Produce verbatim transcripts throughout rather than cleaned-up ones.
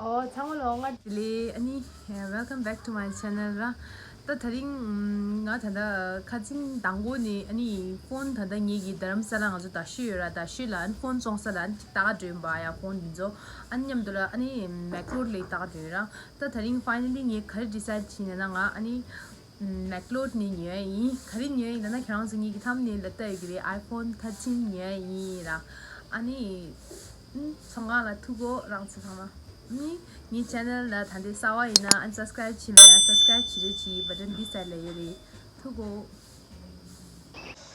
ཨོ། ཚང་མ་ལ་སྔར་བདེ་ལེགས། ཨ་ནི། Welcome back to my channel ར། ད་དེ་རིང་ང་ད་ལྟ་ཁ་སང་དང་པོ་ནས་ཨ་ནི་ཕོན་ད་ལྟ་ངེད་ཀྱི་རྡ་རམ་ས་ལ་ང་ཚོ་རྡ་ཤོད་ཡོད་ར། རྡ་ཤོད་ལ་ཨ་ནི་ཕོན་བཙོང་ས་ལ་ཨ་ནི་ཅིག་ལྟ་ག་འགྲོ་ཡིན་པ་ཡ། ཕོན་འདི་ཚོ་ཨ་ནི་མཉམ་དུ་ལ་ཨ་ནི་མེག་ལོཌ་ལ་ལྟ་ག་འགྲོ་ཡིན་ར། ད་དེ་རིང་finally ངས་ག་རེ་decide བྱས་ན་ན་ང་ཨ་ནི་མེག་ལོཌ་ནས་ཉོས་ཡིན། ག་རེ་ཉོས་ཡིན་ན་ན་ཁྱེད་རང་ཚོ་ངེད་ཀྱི་ཐམ་ནེལ་ལ་ལྟ་ཡོད་ཀྱི་རེད། iPhone thirteen ཉོས་ཡིན་ར། ཨ་ནི། ཚོང་ཁང་ལ་ཐུག་གོ་རང་ཚོ་ཚང་མ། ནི། ངའི་channel ལ་ད་ལྟའི་གསར་བ་ཡིན་ན་ཨ་subscribe བྱས་མེད་ན་subscribe བྱེད་རོགས་གྱིས། button འདི་side ལ་ཡོད་རེད། ཐུག་གོ།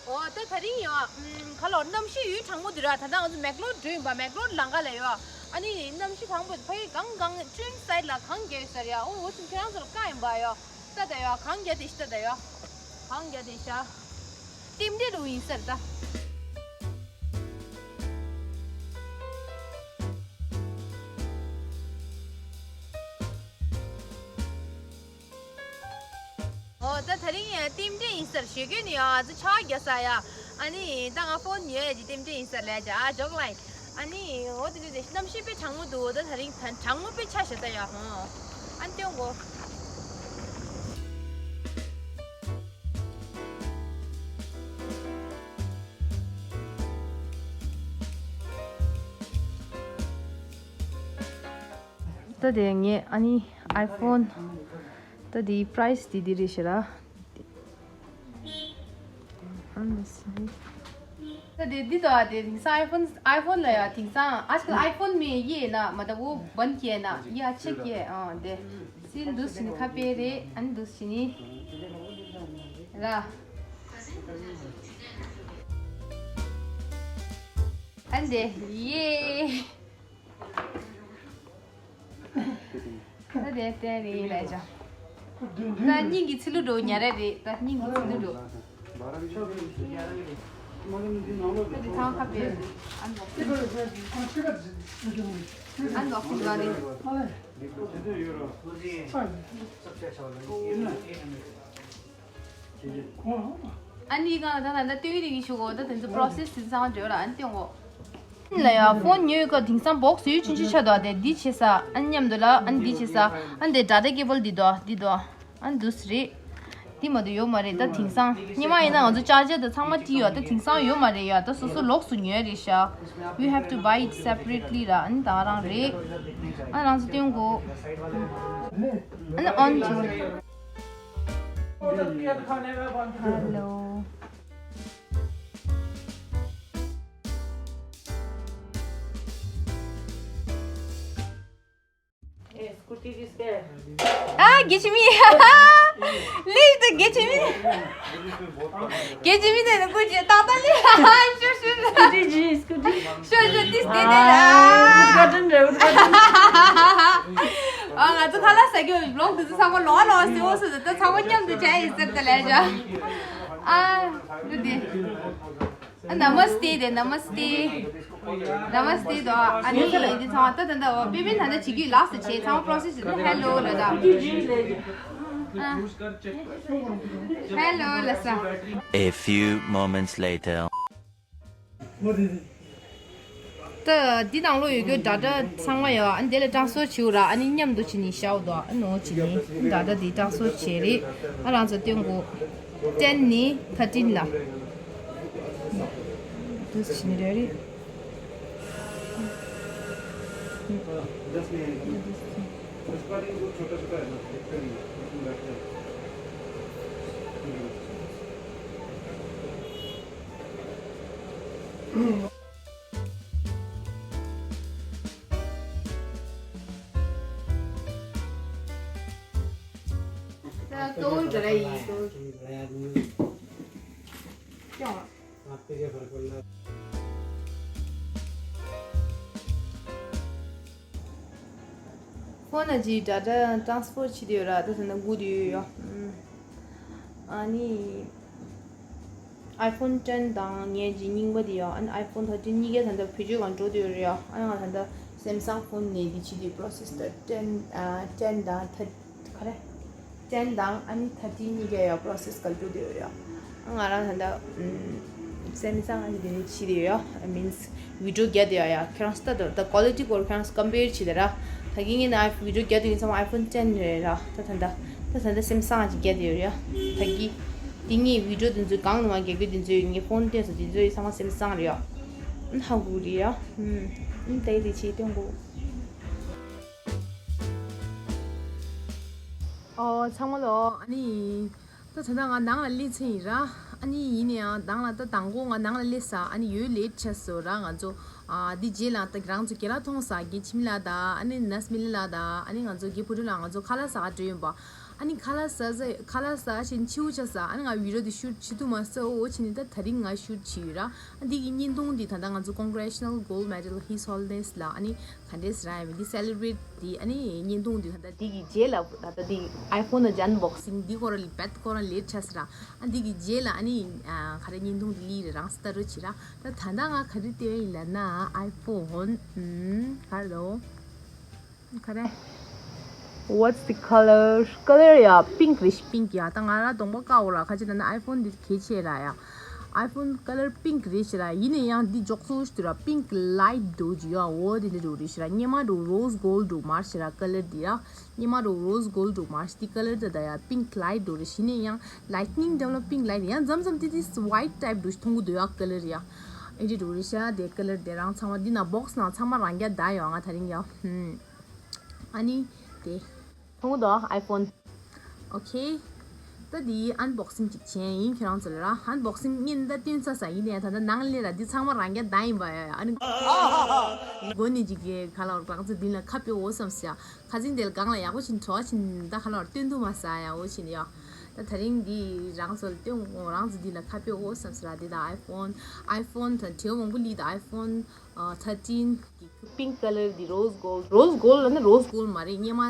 ཨོ། ད་དེ་རིང་ཡོད་ཨ། ཁ་ལོ་གནམ་གཤིས་ཡུལ་གྲང་མོ་འདི་ར། ད་ལྟ་ང་ཚོ་མེག་ལོཌ་འགྲོ་ཡིན་པ། མེག་ལོཌ་ལམ་ཁ་ལ་ཡོད་ཨ། ཨ་ནི་གནམ་གཤིས་གྲང་པོ་ཕ་གི་གང་གང་train side ལ་གངས་རྒྱག་ཡོད་ས་རེད་ཨ། ཨོ་འོ་ཚོ་ཁྱེད་རང་ཚོ་ལ་བཀག་ཡིན་པ་ཡོད། ལྟ་ད་ཡོད་གངས་རྒྱག་དེ་ཤི་ལྟ་ད་ཡོད། གངས་རྒྱག་དེ་ཤ། རྟེན་འབྲེལ་རུ་ཡིན་ས་རེད་ད། ཨོ། ད་དེ་རིང་ཡང་རྟེན་འབྲེལ་ཡིན་ས་རེད། ཞོགས་ཀས་ནས་ཡང་ང་ཚོ་ཆར་པ་རྒྱག་ས་ཡ། ཨ་ནི་ད་ང་ཕོན་ཉོ་ཡ་གི་རྟེན་འབྲེལ་ཡིན་ས་རེད་ལབ་ཡ། ཨ་ཇོག་ལ་ཡིན། ཨ་ནི་འོ་དེ་འདྲ་རེད། གནམ་གཤིས་དཔེ་གྲང་མོ་འདུག་ད་དེ་རིང་ད་གྲང་མོ་དཔེ་ཆགས་ཤག་ད་ཡ། ཧོ། ཨ་ནི་སྟོན་གོ། ད་དེ་ངས་ཨ་ནི་iPhone ད་དེའི་price དེ་འདི་རེད་ཤག་ར། ད་དེ་འདི་དོ་ཨ། དེ་དེང་སང་iPhone iPhone ལ་ཡ་དེང་སང आजकल iPhone में ये ना, मतलब वो बंद किया है ना, ये अच्छे किए हैं। हाँ, दे सील दूसरी ने खा पे रे, अन दूसरी ने रा। अन दे ये। ད་དེ་བསྟན་རེད་ལས་ཀྱང་། ད་སྙིང་གི་ཚི་ལུ་འགྲོ་ཉ་རེ་རེད། ད་སྙིང་གི་ཚི་ལུ་འགྲོ། ད་དེ་ཐང་ཁ་པེ། ཨན་འདོག་སི། ཨན་འདོག་སི་ག་རེད། ཨ་ནི་གང་ལ་ད་ད་ལྟ་སྟོན་རིགས་ཞུ་གོ། ད་དེ་ཚོ་process དེ་ཚང་འགྲོ་ལ་ཨ་ནི་སྟོན་གོ། ལ་ཡ་ཕོན་ཉོས་ཀ་དེང་སང་box ཡོད་ཆུང་ཆུང་ཆགས་འདུག་དེ་འདི་བྱེད་ས་ཨ་ནི་མཉམ་དུ་ལ་ཨ་ནི་འདི་བྱེད་ས་ཨ་ནི་དེ་data cable འདི་འདུག་འདི་འདུག་ཨ་ནི་འདུག་སེ་རེད། འདི་མ་གཏོགས་ཡོད་མ་རེད། ད་དེང་སང་སྔོན་མ་ཡིན་ན་ང་ཚོ་charger དང་ཚང་མ་བྲིས་ཡོད། ད་དེང་སང་ཡོད་མ་རེད་ཡ། ད་སོ་སོ་ལོགས་སུ་ཉོས་རེད་ཤག we have to buy it separately ར། ཨ་ནི་ད་རང་རེད། ཨ་ནི་རང་ཚོ་སྟོན་གོ། ཨ་ནི་on བྱེད། Hello. ཨ། དགེ་ཆེ་མི། ལིས་ད་དགེ་ཆེ་མི། དགེ་ཆེ་མི་དེ་ནི་ཀུ་ཅི་ཏག་ཏག་ལི། ཤུ་ཤུ་ཤུ། སྐུ་ཏི་ཇི་སྐུ་ཏི། ཤུ་ཤུ་ཏིས་དེ་དེ། ཨ། ཨ། ང་ཚོ་ཁ་ལག་ཟ་གི་vlog དེ་ཚོ་ཚང་མ་ལོག་ལོག་ཟེར་འོ་ཟེར། ད་ཚང་མ་མཉམ་དུ་བྱས་ཡིན་ཟེར་ད་ལས་བྱ། ཨ། འདི་དེ། ཨ། Namaste དེ། Namaste། Namaste དོ། ཨ་ནི་འདི་ཚང་མ་ད་ད་ད་པི་པིན་ད་ད་བྱེད་རྒྱུ་ལགས་སུ་བྱེད། ཚང་མ་process དེ་hello ལ་ད། ཨ། Hello ལ་ས། A few moments later. ད་འདི་ནང་ལོགས་ཡོད་རྒྱུ་data ཚང་མ་ཡོད། ཨ་ནི་དེ་ལ་transfer བྱེད་འོ་ར། ཨ་ནི་མཉམ་དུ་བྱེད་ནི་ཤའོ་དོ། ཨ་ནོ་བྱེད་ནི་data དེ་transfer བྱེད་རེད། ཨ་རང་ཚོ་སྟོན་གོ། ten ནི་thirteen ལ། འདུག་སེ་བྱེད་ནི་རེད་རེད། ཕོན་ནང་གི་data transfer བྱེད་དུས་ར། ད་ཐ་ན་སྒུག་དུས་ཡོད། ཨ་ནི་iPhone ten དང་ངའི་གི་རྙིང་པ་དེ་ཡོད། ཨ་ནི་iPhone thirteen གཉིས་ཀ་ད་ལྟ་བེད་སྤྱོད་གང་འགྲོ་དུས་ར་ཡོད། ཨ་ནི་ང་ད་ལྟ་Samsung ཕོན་ནས་དེ་བྱེད་དུས་process ད་ten ཨ་ten དང་thirteen ག་རེ། ten དང་ཨ་ནི་thirteen གཉིས་ཀ་ཡ་process ག་འགྲོ་དེ་ཡོད་ཡ། ང་རང་ད་ལྟ་Samsung ཨ་ནི་དེ་ནས་བྱེད་དེ་ཡོད་ཡ། Means video རྒྱག་དེ་ཡོད་ཡ། ཁྱེད་རང་ལྟ་དོ། ད་quality སྐོར་ཁྱེད་རང་compare བྱེད་དེ་ར། ད་ ད་གིན་ངས་ནི་ཨའི་ཕོན་བི་ཌིའོ་རྒྱག་དུས་ཚང་མ་ཨའི་ཕོན་ཊེན་རེད་ར། ད་ད་ད་ད་ད་ད་སེམས་བཟང་ཅིག་རྒྱག་དུས་ཡོད་རེད་ཡ། ད་གི་དེ་ངས་བི་ཌིའོ་དེ་ཚོའི་སྒང་ནང་རྒྱག་རྒྱུ་དེ་ཚོའི་ངས་ཕོན་བསྟན་སོང་དེ་ཚོའི་ཚང་མ་སེམས་བཟང་རེད་ཡ། ཨ་ཧ་གོ་རེད་ཡ། ཨུམ། ཨུམ། ད་ཡི་དེ་ཆེ་སྟོན་གོ། ཨོ་ཚང་མ་ལོ། ཨ་ནི། ད་ད་ལྟ་ང་ནང་ལ་སླེབས་ཚར་ཡིན་ར། ཨ་ནི་ཡིན་ནའང་ནང་ལ་ད་དང་པོ་ང་ནང་ལ་སླེབས་ས་ཨ་ནི་ཡོད་ལེ་ཊི་ཆགས་སོང་ར། ང་ཚོ་ཨ་འདི་རྗེས་ལ་ད་རང་ཚོ་རྒན་ལགས་མཐོང་ས་རྒན་འཆི་མེད་ལགས་དང་ཨ་ནི་ནར་སི་མི་ལི་ལགས་དང་ཨ་ནི་ང་ཚོ་རྒན་བུ་ཕྲུག་ལགས་ང་ཚོ་ཁ་ལག་ཟ་ག་འགྲོ་ཡིན་པ། ཨ་ནི་ཁ་ལག་ཟ་ཟ་ཁ་ལག་ཟ་བཞིན་འཆི་བོ་ཆགས་ས། ཨ་ནི་ང་བི་ཌིའོ་དེ་ཤུཊ་བྱེད་ཐུབ་མ་སོང་། འོ་བྱས་ནས་ད་དེ་རིང་ང་ཤུཊ་བྱས་ཡོད་ར། ཨ་འདི་གི་བརྙན་ཐུང་འདི་ད་ལྟ་ང་ཚོ་Congressional Gold Medal His Holiness ལ་ཨ་ནི་ག་འདྲས་ར་ཡིན་མིན་འདི་སེ་ལེ་བྷི་རེཊ་འདི་ཨ་ནི་བརྙན་ཐུང་འདི་ད་ལྟ་འདི་གི་རྗེས་ལ་ད་ལྟ་འདི་ཨའི་ཕོན་ཨན་བོག་སིང་འདི་སྐོར་ལ་བེད་སྐོར་ལ་ལེ་ཊི་ཆགས་ས་ར། ཨ་འདི་གི་རྗེས་ལ་ཨ་ནི་ཨ་ག་རེ་བརྙན་ཐུང་འདི་ལི་རེད་རང་སི་ལྟ་རོགས་བྱེད་ར། ད་ད་ལྟ་ང་ག་རེ་སྟོན་ཡིན་ལབ་ན་ཨའི་ཕོན་ཨམ་ག་རེ་ལོ། ག་རེ། What's the color? Color ཡ་pink རེད་ཤག pink ཡ། ད་ང་ར་གདོང་པ་དཀར་པོ་ར། ཁ་ཅིག་ན་ན་ཨའི་ཕོན་འདི་གལ་ཆེ་ར་ཡ། ཨའི་ཕོན་ཀ་ལར་pink རེད་ཤག་ར། ཡིན་ན་ཡང་འདི་འཇོག་སོ་ཞིག་ཏུ་ར་pink light འགྲོ་གི་ཡོད། འོ་དེ་འདྲ་འགྲོ་རེད་ཤག་ར། སྔོན་མ་འགྲོ་rose gold འགྲོ་མ་རེད་ཤག་ར། ཀ་ལར་འདི་ར་སྔོན་མ་འགྲོ་rose gold འགྲོ་མ་རེད་ཤག་འདི་ཀ་ལར་ད་ད་ཡ་pink light འགྲོ་རེད། ཡིན་ན་ཡང་lightning འགྲམ་ལ་pink light ཡང་མཚམས་མཚམས་ཏི་ཏི་white type འགྲོ་ཞིག་མཐོང་གི་འདུག་ཡ་ཀ་ལར་ཡ། ཨེ་འདྲ་འགྲོ་རེད་ཤག་དེ་ཀ་ལར་དེ་རང་ཚང་མ་འདི་ན་བོག་སི་ནང་ཚང་མ་རང་རྐྱ་ད་ཡོད། ང་ད་རིང་ཡ་ཧུམ། ཨ་ནི། དེ། མཐོང་གི་འདུག་ཨའི་ཕོན། ཨོ་ཁེ། ད་དེའི་ཨན་བོག་སིང་ཅིག་བྱས་ཡིན་ཁྱེད་རང་ཚོ་ལ་ར། ཨན་བོག་སིང་ངས་ད་སྟོན་ཚར་ས་ཡིན་ནའི་ད་ལྟ་ནང་ལས་ར་འདི་ཚང་མ་རང་རྐྱ་ད་ཡིན་པ་ཡ། ཨ་ནི། མགོ་ནས་ཅིག་གི་ག་ལ་རང་ཚོ་འདི་ལ་ཁ་ཕྱེ་འོ་བསམ་ས་ཡ། ཁ་སང་དེ་ལ་སྒང་ལ་ཡག་པོ་ཞིག་བྲོ་བ་ཞིག་ད་ག་ལ་སྟོན་ཐུབ་མ་ས་ཡ་འོ་ཞིག་ཡ། ད་ད་རིང་འདི་རང་ཚོ་ལ་སྟོན་འོ་རང་ཚོ་འདི་ལ་ཁ་ཕྱེ་འོ་བསམ་ས་ར། འདི་ད་ཨའི་ཕོན། ཨའི་ཕོན་ད་བྲེལ་མང་པོ་ལི་ད་ཨའི་ཕོན། ཨ་thirteen གི་pink color འདི་rose gold rose gold ལ་ནི་rose gold མ་རེད། སྔོན་མ་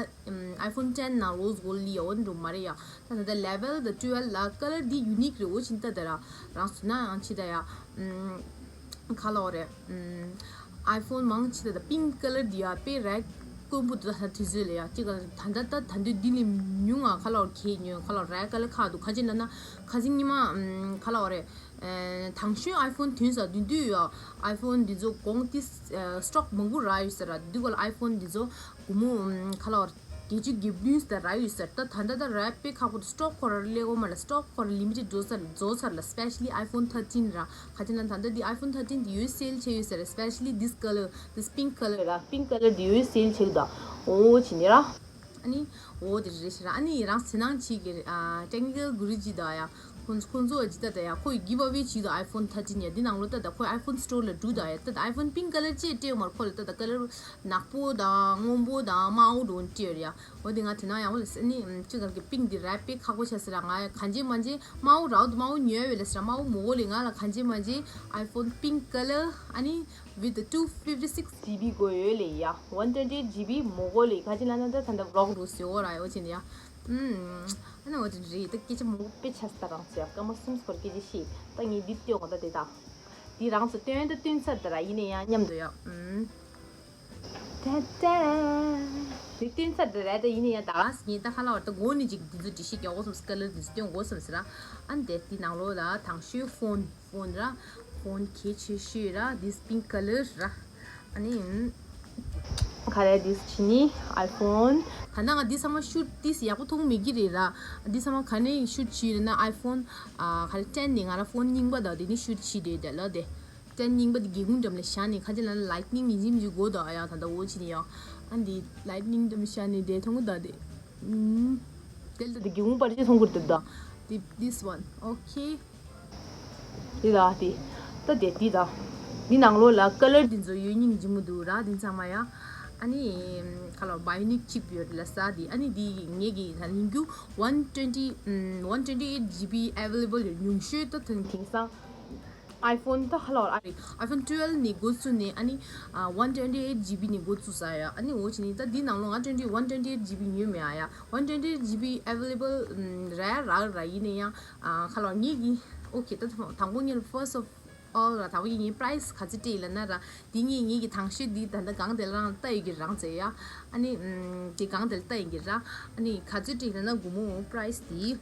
ཨམ་iPhone ten ནང་rose gold ལི་ཡ་འོ་འགྲོ་མ་རེད་ཡ། ད་ད་ལྟ་eleven དང་twelve ལ་color འདི་unique རེད། འོ་ཕྱིན་ད་ད་ར་རང་སུ་ན་ཡང་ཕྱི་ད་ཡ་ཨམ་ཁ་ལོ་རེད། ཨམ་iPhone མང་ཕྱི་ད་ད་pink color འདི་ཡ་དཔེ་རེད་དཀོན་པོ་འདུག་ད་དུས་ཚོད་ལ་ཡ་ཅི་ག་ད་ད་ད་ད་འདི་འདི་ལས་ཉུང་ང་ཁ་ལོ་གས་ཉོ་ཁ་ལོ་red color ཁ་འདུག་ཁ་ཅིག་ལ་ན་ཁ་ཅིག་སྔོན་མ་ཨམ་ཁ་ལོ་རེད། ཨེ་དང་ཤོས་iPhone ཐོན་ས་དུས་དུས་ཡ་iPhone འདི་ཚོ་གོང་ཏི་ཨེ་stock མང་པོ་རག་ཡོད་ས་ར། དུས་ག་ལ་iPhone འདི་ཚོ་སྒོར་མོ་ཨམ་ཁ་ལོ་བརྒྱད་ཅུ་གྱ་བདུན་ས་རག་ཡོད་ས་ར། ད་ད་ད་ད་རག་དཔེ་ཁག་པོ་འདུག stock ཁོ་ར་ལས་འོ་མ་ལ་stock ཁོ་ར་limited འགྲོ་ས་ར་འགྲོ་ས་ར་ལ་specially iPhone thirteen ར། ཁ་ཅིག་ལ་ད་ད་འདི་iPhone thirteen འདི་ཡོད་sale བྱས་ཡོད་ས་ར། Specially this color, this pink color ར། pink color འདི་ཡོད་sale བྱས་འདུག་འོ་ཕྱིན་ནི་ར། ཨ་ནི། འོ་དེ་རེད་ཤག་ར། ཨ་ནི་རང་ཚེ་ནང་ཆེད་ཀྱི་ཨ་technical guru ཅིག་དང་ཡ། ཁོང་ཁོང་ཚོ་ཅིག་ད་ད་ཡ་ཁོ་ཡི་giveaway ཅིག་དང་iPhone thirteen ཡ་འདི་ནང་ལོ་ད་ད་ཁོ་iPhone store ལ་འགྲོ་ད་ཡ། ད་ད་iPhone pink color ཅེས་སྤྲད་མར་ཁོ་ལ་ད་ད་color ནག་པོ་དང་སྔོན་པོ་དང་དམར་པོ་འདྲ་བོ་སྤྲད་ཡོད་ར་ཡ། འོ་དེ་ང་དེ་ནང་ཡང་བ་ལ་ཨ་ནི་ཅི་ག་གི་pink འདི་ར་དཔེ་ཁག་པོ་ཆགས་ས་ར། ང་ཡ་གང་ཅི་མ་ཅི་དམར་པོ་ར་འོ་དེ་དམར་པོ་ཉོས་ཡོད་ལ་ས་ར། དམར་པོ་མོ་གོ་ལི་ང་ལ་གང་ཅི་མ་ཅི་iPhone pink color ཨ་ནི། With the two fifty six GB དགོས་ཡོད་ལེ་ཡ། One twenty eight GB མོ་གོ་ལེ། ཁ་ཅིག་ལ་ན་ད་ད་ད་vlog རུ་སེ་འོ་ར་ཡོ་ཅིན་ཡ། ཨུམ། ཨ་ན་འོ་ཅིན་རེད། ད་སྐད་ཆ་མང་པོ་དཔེ་ཆ་ས་རང་ཚོ་ཡ་སྐར་མ་གསུམ་སྐོར་སྐད་ཆ་ཤེས། ད་ངས་འདི་སྟོན་འོ་ད་དེ་ད། འདི་རང་ཚོ་སྟོན་ད་སྟོན་ཚར་ད་ར་ཡིན་ནའི་ཡང་མཉམ་དུ་ཡ། ཨུམ། ད་ད། འདི་སྟོན་ཚར་ད་ར་ད་ཡིན་ནའི་ཡང་ད་རང་སི་ངས་ད་ཁ་ལ་བར་ད་མགོ་ནས་ཅིག་འདི་ཚོ་འདྲི་ཤེས་རྒྱག་འོ་སམ་སི་ཀ་ལར་འདི་ཚོ་སྟོན་འོ་སམ་སི་ར། ཨ་ནི་དེ་འདི་ནང་ལོགས་ལ་དང་ཤོས་ཕོན། ཕོན་ར། ཕོན་གལ་ཆེ་ཤོས་ར། this pink color ར། ཨ་ནི། ག་རེ་this ཕྱི་ནི་iPhone། ད་ནང་ང་འདི་ཚང་མ་ཤུཊ་this ཡག་པོ་མཐོང་མེད་ཀྱི་རེད་ར། འདི་ཚང་མ་ག་ནས་ཤུཊ་བྱས་ཡོད་ན་iPhone ཨ་ག་རེ་ten ནི་ང་ར་ཕོན་རྙིང་པ་དང་དེ་ནི་ཤུཊ་བྱས་རེད་དེ་ལ་དེ། ten རྙིང་པ་དེ་སྒེའུ་ཁུང་འགྲམ་ལ་བཞག་ནས་ཁ་ཅིག་ལ་ན་lightning ཡིན་གཅིག་མིན་གཅིག་དགོས་དོ་ཨ་ཡ་ད་ལྟ་འོ་ཕྱི་ནི་ཡ། ཨ་འདི་lightning འགྲམ་བཞག་ནས་དེ་མཐོང་གི་ད་དེ། ཨུམ། དེ་ལ་ད་དེ་སྒེའུ་ཁུང་པར་ཅིག་མཐོང་གི་རེད་ད། དེ་this one okay། འདི་ལ་འདི། ད་དེ་འདི་ད། འདི་ནང་ལོགས་ལ་ཀ་ལར་འདི་ཚོ་ཡོད་སྙིང་རྗེ་མོ་འདུག་ར་འདི་ཚང་མ་ཡ། ཨ་ནི། ཁ་ལོ་bionic chip ཡོད་ལ་ས་འདི་ཨ་ནི་འདི་ངེད་ཀྱི་ད་ཡིན་རྒྱུ་one twenty one twenty eight GB available ཡོད། ཉུང་ཤོས་ད་དེང་དེང་སང་iPhone ད་ཁ་ལོ་ཨ་རེ་iPhone twelve ནས་འགོ་བཙུགས་ནས་ཨ་ནི་one twenty eight GB ནས་འགོ་བཙུགས་ས་ཡ། ཨ་ནི་འོ་ཕྱི་ནི་ད་འདི་ནང་ལོགས་ང་twenty one twenty eight GB ཉོས་མེད་ཨ་ཡ། One twenty eight GB available ར་ར་ར་ཡིན་ན་ཡང་ཁ་ལོ་ངེད་ཀྱི་okay ད་དང་པོ་ངེད་first of all ར་དང་པོ་ངེད་price ག་ཚོད་སྤྲད་ཡིན་ལབ་ན་ར། འདི་ངེད་ངེད་ཀྱི་དང་ཤོས་འདི་ད་ལྟ་སྒང་དེ་ལ་རང་ལྟ་ཡོད་ཀྱི་རང་ཚེ་ཡ། ཨ་ནི་དེ་སྒང་དེ་ལ་ལྟ་ཡིན་གྱི་ར། ཨ་ནི་ག་ཚོད་སྤྲད་ཡིན་ལབ་ན་སྒོར་མོ་price འདི་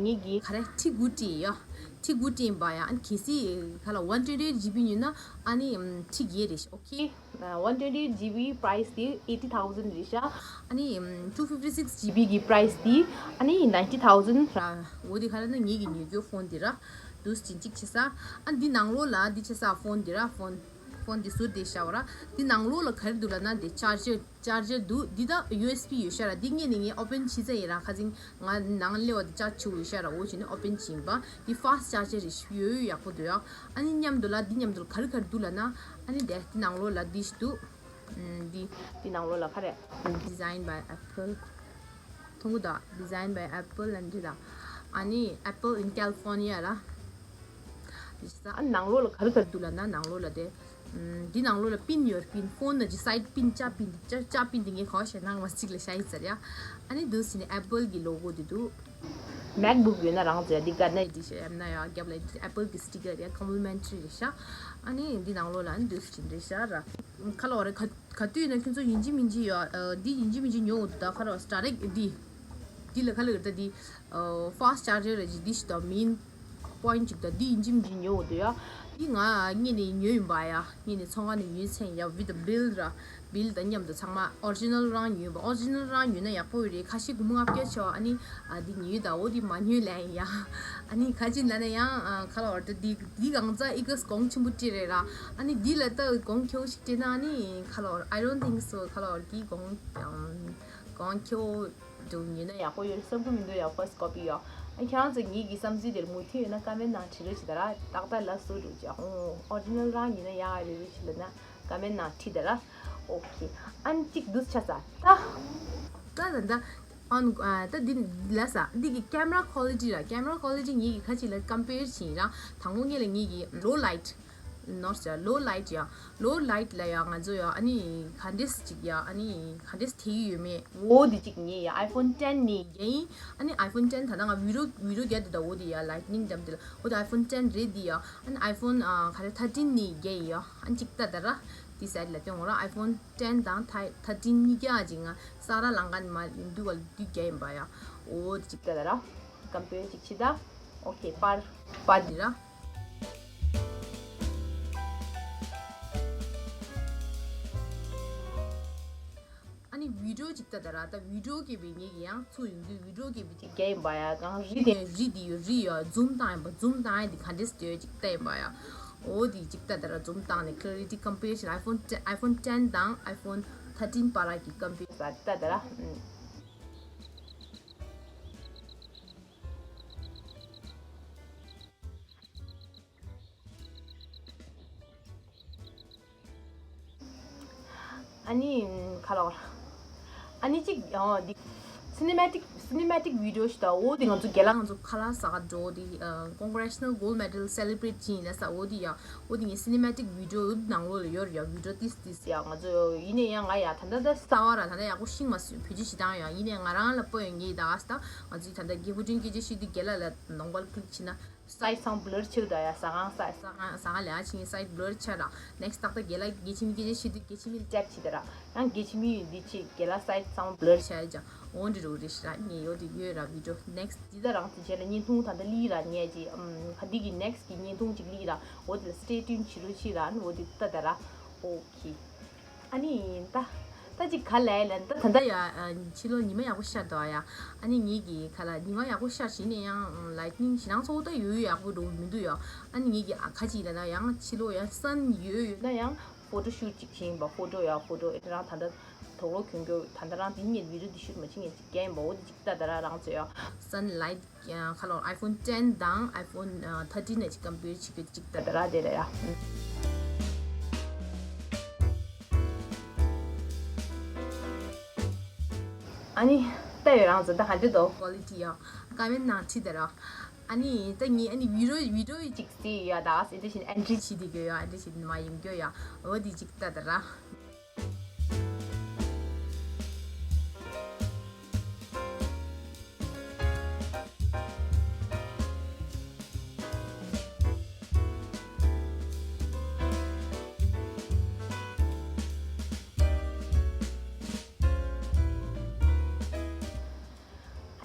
ངེད་ཀྱི་ག་རེ་ཁྲི་དགུ་སྤྲད་ཡ། ཁྲི་དགུ་སྤྲད་ཡིན་པ་ཡ། ཨ་ནི་གལ་སྲིད་ཁ་ལོ་one twenty eight GB ཉོས་ན་ཨ་ནི་ཁྲི་བརྒྱད་རེད་okay། one twenty eight G B price དེ eighty thousand རེད་ཤག་ཨ་ནི་two fifty six G B གི་price དེ་ཨ་ནི་ninety thousand ར། འོ་དེ་ག་རེ་ན་ངེད་ཀྱི་ཉོ་རྒྱུ་ཕོན་དེ་ར། འདུག་སེ་གཅིག་བྱེད་ས། ཨ་འདི་ནང་ལོགས་ལ་འདི་བྱེད་ས་ཕོན་དེ་ར། ཕོན་ཕོན་དེ་ཟུར་དེ་ཤག་ར། འདི་ནང་ལོགས་ལ་ག་རེ་འདུག་ལབ་ན་དེ་charger charger འདུག་འདི་ད་U S B ཡོད་ཤག་ར། འདི་ངས་ནི་ངས་open བྱེད་ས་ཡིན་ར། ཁ་སང་ང་ནང་སླེབས་པ་དེ་charge བྱེད་དགོས་ཤག་ར། འོ་བྱས་ནས་open བྱེད་ཡིན་པ། འདི་fast charger རེད། ཡོད་ཡོད་ཡག་པོ་འདུག་ཡ། ཨ་ནི་མཉམ་དུ་ལ་འདི་མཉམ་དུ་ག་རེ་ག་རེ་འདུག་ལབ་ན། ཨ་ནི་དེ་འདི་ནང་ལོགས་ལ་འདི་ཞིག་འདུག་ཨམ་འདི་འདི་ནང་ལོགས་ལ་ག་རེ། Design by Apple མཐོང་གི་འདུག Design by Apple ལབ་འདི་དང་། ཨ་ནི་Apple in California ར། ཨ་ནང་ལོགས་ལ་ག་རེ་ག་རེ་འདུག་ལབ་ན་ནང་ལོགས་ལ་དེ། ཨམ་འདི་ནང་ལོགས་ལ་པིན་ཡོད། པིན་ཕོན་ནང་གི་side པིན་ལྕགས་པིན་དེ་ལྕགས་ལྕགས་པིན་དེ་ངས་ག་པར་བཤད་ན་ང་གཅིག་ལ་བཤད་ཡིན་ཟེར་ཡ། ཨ་ནི་འདུག་སེ་ནི་Apple གི་logo དེ་འདུག MacBook ཡོད་ན་རང་ཚོ་ཡ་འདི་ག་ནས་འདི་ཤ་ཡ་ན་ཡ་རྒྱབ་ལ་Apple གི་sticker ཡ་complimentary རེད་ཤག་ཨ་ནི་འདི་ནང་ལོགས་ལ་ཨ་ནི་འདུག་སེ་རེད་ཤག་ར། ཁ་ལོ་རེ་ཁ་ག་དུས་ན་ཁྱོད་ཚོ་ཡིན་གཅིག་མིན་གཅིག་ཡོད། ཨ་འདི་ཡིན་གཅིག་མིན་གཅིག་ཉོ་འོ་ད་ཁ་རོ་direct འདི། འདི་ལ་ཁ་ལ་ད་འདི། ཨ་fast charger རེད་ཅིག་འདི་ཞིག་ད་main point ཅིག་ད་འདི་ཡིན་གཅིག་མིན་གཅིག་ཉོ་འོ་དུ་ཡ། འདི་ང་ངེད་ནས་ཉོས་ཡིན་པ་ཡ། ངེད་ནས་ཚོང་ཁང་ནས་ཉོས་ཚན་ཡ། with the bill ར། bill དང་མཉམ་དུ་ཚང་མ་original རང་ཉོས་པ། original རང་ཉོས་ན་ཡག་པོ་ཡོད་རེད། ཁ་ཤས་སྒོར་མོ་ལྔ་བརྒྱ་ཆེ་བ། ཨ་ནི་ཨ་འདི་ཉོས་ད་འོ་འདི་མ་ཉོས་ལན་ཡ། ཨ་ནི་ཁ་ཅིག་ལ་ན་ཡང་ཨ་ཁ་ལ་བར་དུ་འདི་འདི་གང་ཙ་ཨི་ཀ་གོང་ཆེན་པོ་སྤྲད་རེད་ར། ཨ་ནི་འདི་ལ་ད་གོང་ཁྱོ་ཞིག་སྤྲད་ན་ཨ་ནི་ཁ་ལོར། I don't think so. ཁ་ལོར་གྱི་གོང་གོང་ཁྱོ་འདུག་ཉོས་ན་ཡག་པོ་ཡོད་བསམ་གི་མི་འདུག་ཡ། first copy ཡོ། ཨ་ཁྱེད་རང་ཚོ་ངེད་ཀྱི་བསམ་ཚུལ་དེར་མུ་མཐུད་ཡོད་ན་comment ནང་བྲིས་རོགས་བྱེད་ད་ར། ཏག་ཏག་ལ་སུ་རུ་ཅག་ཨོ་original རང་ཉོས་ན་ཡག་རེད་རེད་ཞིག་ལབ་ན་comment ནང་བྲིས་ད་ར། okay ཨ་ནི་གཅིག་འདུག་ཆ་ས་ད། ད་ད་ད་ཨོན་ཨ་ད་འདི་ལ་ས་འདི་གི་camera quality ར། camera quality ངེད་ཀྱི་ཁ་ཅིག་ལ་compare བྱེད་ར། དང་པོ་ངེད་ལ་ངེད་ཀྱི་low light ནོར་ཡ། low light ཡ། low light ལ་ཡ་ང་ཚོ་ཡ་ཨ་ནི་ག་འདྲས་ཅིག་ཡ་ཨ་ནི་ག་འདྲས་དེ་ཡོད་མེད། འོ་འདི་གཅིག་ངས་ཡ་iPhone ten ནས་རྒྱག་ཡིན། ཨ་ནི་iPhone ten ད་ལྟ་ང་video video རྒྱག་འདི་ད་འོ་འདི་ཡ་lightning འདམ་འདི་ལ་འོ་ད་iPhone ten རེད་འདི་ཡ། ཨ་ནི་iPhone ཨ་ག་རེ་thirteen ནས་རྒྱག་ཡིན་ཡ། ཨ་ནི་གཅིག་ལྟ་ད་ར། འདི་side ལ་སྟོན་འོ་ར། iPhone ten དང་thirteen གཉིས་ཀ་ཅིག་ང་ས་ར་ལང་ཀ་ནས་མ་འདུག་བ་འདི་རྒྱག་ཡིན་པ་ཡ། འོ་འདི་གཅིག་ལྟ་ད་ར། compare ཅིག་བྱེད་ད། okay པར་པར་འདི་ར། ཨ་ནི་video ཅིག་ལྟ་ད་ར། ད་video སྐྱེས་པའི་ངེད་ཀྱི་ཡང་ཚུགས་ཡོང་དུས་video སྐྱེས་པའི་ཅིག་རྒྱག་ཡིན་པ་ཡ། གང་རི་དེ་རི་དེ་ཡོད་རི་ཡོད་zoom བཏང་ཡིན་པ། zoom བཏང་ཡིན་དེ་ག་འདྲས་སྟོད་ཅིག་ལྟ་ཡིན་པ་ཡ། འོ་དེ་ཅིག་ལྟ་ད་ར། zoom བཏང་ནས་clarity comparison iPhone ten iPhone ten དང་iPhone thirteen བར་གྱི་comparison ལྟ་ད་ར། ཨ་ནི་ཁ་ལོར། ཨ་ནི་གཅིག་ཨོ་འདི་cinematic cinematic video ཞིག་ད། འོ་འདི་ང་ཚོ་རྒན་ལགས་ང་ཚོ་ཁ་ལག་ཟ་ག་འགྲོ་འདི་congressional gold medal celebrate བྱིན་ལ་ས། འོ་འདི་ཡ་འོ་འདི་ངའི་cinematic video ནང་ལོགས་ལ་ཡོད་ར་ཡ། video this this ཡ་ང་ཚོ་ཡིན་ནའི་ཡང་ང་ཡ་ད་ལྟ་ད་གསར་བ་ར་ད་ལྟ་ཡག་པོ་ཤེས་མ་སོང་། བེད་སྤྱོད་བྱེད་སྟངས་ཡ། ཡིན་ནའི་ང་རང་ལ་སྤོ་ཡོང་ངེས་ད་ཨ་ས། ད་ང་ཚོ་ད་ལྟ་རྒད་པོ་དྲིན་སྐད་ཆ་བཤད་དུས་རྒན་ལགས་ལ་ནང་པར་click བྱེད་ན། side ཚང་blur ཆགས་ད་ཡ། ཟ་ཁང་side ཟ་ཁང་ཟ་ཁང་ལ་ཡ་ཕྱིན་side blur ཆགས་ར། next ཏག་ཏག་རྒན་ལགས་རྒན་ཁྱིམ་སྐད་ཆ་བཤད་དུས་རྒན་ཁྱིམ་ལ་tap བྱེད་ད་ར། ཡང་རྒན་ཁྱིམ་ཡོད་འདི་ཆེ་རྒན་ལགས་side ཚང་blur ཆགས་ཡ་ཅང་འོང་འདྲི་རུ་རེ་ཤི་ར། ངས་ཡོད་དེ་ཡོད་ར་video next འདི་ད་རང་ཚོ་རྗེས་ལ་བརྙན་ཐུང་ད་ལྟ་ལི་ར་ཉལ་གྱི་ཨམ་ག་འདི་གི་next གི་བརྙན་ཐུང་ཅིག་ལི་ར། འོ་དེ་ལ་stay tuned བྱེད་རོགས་བྱེད་ར། འོ་དེ་ལྟ་ད་ར། okay ཨ་ནི་ད་ད་ཅིག་ག་ལས་ལན་ད་ད་ད་ཡ་ཕྱི་ལོ་ཉི་མ་ཡག་པོ་ཤར་འདུག་ཨ་ཡ། ཨ་ནི་ངེད་ཀྱི་ཁ་ལ་ཉི་མ་ཡག་པོ་ཤར་བཞིན་ནས་ཡང་lightning ཞེ་སྡང་ཚོགས་ད་ཡོད་ཡག་པོ་འགྲོ་མི་འདུག་ཡ། ཨ་ནི་ངེད་ཀྱི་ཨ་ཁ་ཅིག་ལ་ན་ཡང་ཕྱི་ལོ་ཡང་sun ཡོད་ཡོད་ན་ཡང་photo shoot ཅིག་བྱེད་ཡིན་པ། photo ཡ་photo ཨེ་རང་ད་ད་དོག་ལོ་གྱོན་གྱོ་ད་ད་རང་དེ་ངེད་video དེ་shoot མ་བྱེད་ངེད་ཅིག་རྒྱག་ཡིན་པ། འོ་དེ་ཅིག་ད་ད་ར་རང་ཚོ་ཡ་sunlight ཁ་ལོ་iPhone ten དང་iPhone thirteen ནས་ཅིག་compare བྱེད་ཀྱི་ཅིག་ད་ད་ར་དེ་ར་ཡ། ཨ་ནི་ལྟ་ཡོད་རང་ཚོ་ད་ག་འདྲ་འདུག quality ཡ་comment ནང་བྲིས་ད་ར། ཨ་ནི་ད་ངས་ཨ་ནི་video video ཡི་ཅིག་བརྩིས་ཡོད་ད་ཨ་སི་དེ་བཞིན་entry བྱེད་དེ་གྱོ་ཡ་དེ་བཞིན་མ་ཡིན་གྱོ་ཡ་འོ་དེ་ཅིག་ད་ད་ར།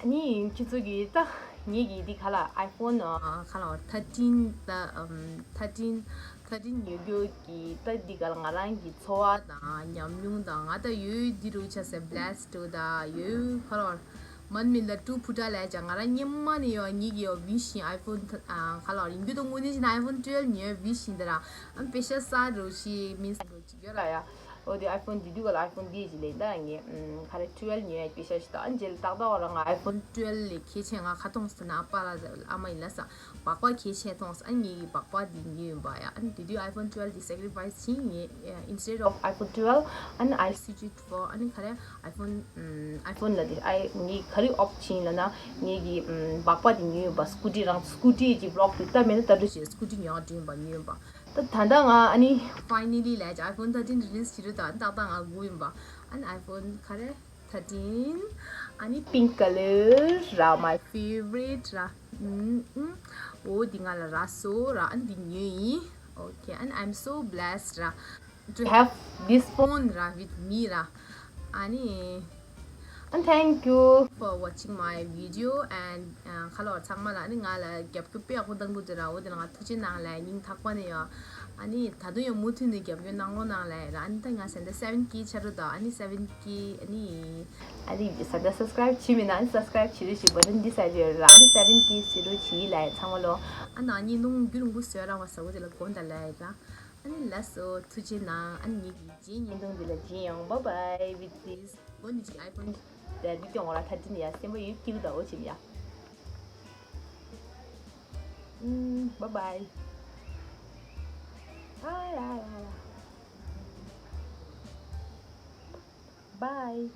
ཨ་ནི་ཁྱེད་ཚོ་གིས་ད་ ངེད་ཀྱིས་འདི་ག་ལ་iPhone ཨ་ག་ལ་thirteen ད་ཨམ་thirteen thirteen ཉོ་རྒྱུ་གི་ད་འདི་ག་ལ་ང་རང་གི་འཚོ་བ་དང་ཉམས་མྱོང་དང་ང་ད་ཡོད་འདི་རུ་ཆ་སེ་blessed ད་ཡོད་ག་ལ་མན་མིན་ད་ཀྲུ་ཕུ་ཏྲ་ལས་ཀྱང་ང་རང་སྙེ་མ་ནས་ཡོད་ངེད་ཀྱི་ཡོད་བི་ཤིང་iPhone ཨ་ག་ལ་ཡིན་རྒྱུ་ད་དངོས་གནས་ཅི་ན་iPhone twelve ཉོ་བི་ཤིང་ད་ར་ཨམ་པེ་ཤ་ས་རུ་ཤི་མིན་ས་རུ་ཅི་ཡོད་ར་ཡ། འོ་དེ་iPhone དེ་དུས་ག་ལ་iPhone དེ་ཅི་ལེན་ད་ངས་ཨམ་ག་རེ་twelve ཉོ་ཡ་པེ་ཤ་ཞིག་ད་ཨན་ཇེལ་ཏག་ཏག་བ་ར་ང་iPhone twelve ལས་ཁེ་ཆེ་ང་ཁ་ཐོངས་ན་ཨ་པ་ར་ཨ་མ་ཡིན་ལ་ས་སྦག་སྦག་ཁེ་ཆེ་ཐོངས་ཨན་ངེད་ཀྱི་སྦག་སྦག་དེ་ཉོས་ཡིན་པ་ཡ། ཨན་དེ་དུས་iPhone twelve དེ་sacrifice བྱིན་ངས་instead of iPhone twelve ཨན་I switch it for ཨན་ག་རེ་iPhone ཨམ་iPhone ལ་དེ་ཨའི་ངས་ག་རེ་opt བྱིན་ལ་ན་ངེད་ཀྱི་ཨམ་སྦག་སྦག་དེ་ཉོས་ཡིན་པ་scooty རང་scooty གི་vlog དེ་ལྟ་མེད་ན་ལྟ་འགྲོ་བྱས་scooty ཉོ་ཡ་འགྲོ་ཡིན་པ་ཉོས་ཡིན་པ། ད་ད་ལྟ་ང་ཨ་ནི་finally ལས་ཀྱི་iPhone thirteen release བྱེད་རུ་ད་ཏག་ཏག་ང་སྒུག་ཡིན་པ། ཨ་ནི་iPhone ག་རེ་thirteen ཨ་ནི་pink color ར་my favorite ར། ཨུམ་ཨུམ། འོ་འདི་ང་ལ་རག་སོང་ར། ཨ་ནི་འདི་ཉོས་ཡིན། Okay and I'm so blessed ར། To have this phone ར་with me ར། ཨ་ནི། And thank you for watching my video and ཁ་ལོ་ཚང་མ་ལ་ཨ་ནི་ང་ལ་རྒྱབ་སྐྱོར་དཔེ་ཡག་པོ་གནང་འདུག་དེ་ར། འོ་དེ་ལ་ང་ཐུགས་རྗེ་གནང་ལ་སྙིང་ཐག་པ་ནས་ཡོད། ཨ་ནི་ད་དུང་ཡང་མུ་མཐུད་ནས་རྒྱབ་སྐྱོར་གནང་རོགས་གནང་ལ་ཡ་ར། ཨ་ནི་ད་ང་ས་ད་seven K ཆགས་འགྲོ་ད། ཨ་ནི་seven K ཨ་ནི་ཨ་ནི་ས་ད་subscribe བྱས་མེད་ན་ཨ་ནི་subscribe བྱེད་རོགས་ཞེས་button འདི་ས་ཡོད་ར། ཨ་ནི་seven K ཟེར་རོགས་བྱེད་ལ་ཡ་ཚང་མ་ལོ། ཨ་ནི་ཉིན་ནུང་རྒྱུན་རིང་པོ་བཟོས་ར་བ་ས་འོ་དེ་ལ་དགོངས་དག་ལ་ཡ་ར། ཨ་ནི་ལགས་སོ་ཐུགས་རྗེ་གནང་། ཨ་ནི་ངེད་ཀྱི་རྗེས་བརྙན་ཐུང་འདི་ལ་མཇལ་ཡོང་། Bye bye with this ལོ་ནི་ཅིག་iPhone དེ་འདི་སྐྱོང་བ་ལ་ཐ་ཏི་ནི་ཡ་སེམས་པ་ཡུད་སྐྱིད་ད་འོ་ཆེམ་ཡ། ཨུམ། Bye bye. Bye.